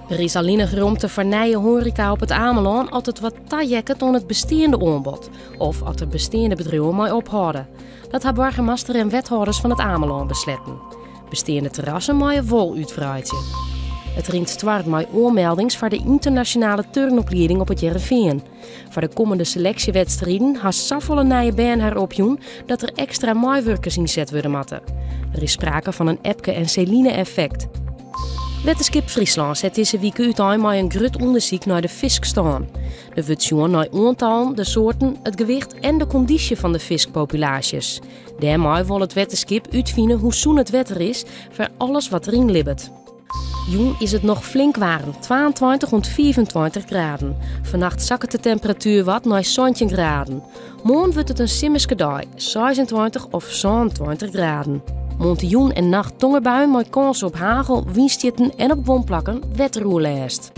Der is allinnich romte foar nije hoareka op It Amelân as it wat taheakket oan it besteande oanbod of as der besteande bedriuwen mei ophâlde. Dat ha boargemaster en wethâlders fan It Amelân besletten. Besteande terrassen meie wol útwreidzje. It rint stoarm mei oanmeldings foar de ynternasjonale turnoplieding op It Hearrenfean. Foar de kommende seleksjewedstriden ha safolle nije bern har opjûn dat der ekstra meiwurkers ynset wurde moatte. Der is sprake fan in Epke en Seline-effekt. Wetterskip Fryslân set dizze wike útein mei in grut ûndersyk nei de fiskstân. Der wurdt sjoen nei oantallen, de soarten, it gewicht en de kondysje fan de fiskpopulaasjes. Dêrmei wol it wetterskip útfine hoe sûn it wetter is foar alles wat deryn libbet. Jûn is it noch flink waarm, 22 oant 25 graden. Fannacht sakket de temperatuer wat nei 17 graden. Moarn wurdt it in simmerske dei, 26 of 27 graden. Moarntejûn en nacht tongerbuien mei kâns op hagel, wynstjitten en op guon plakken wetteroerlêst.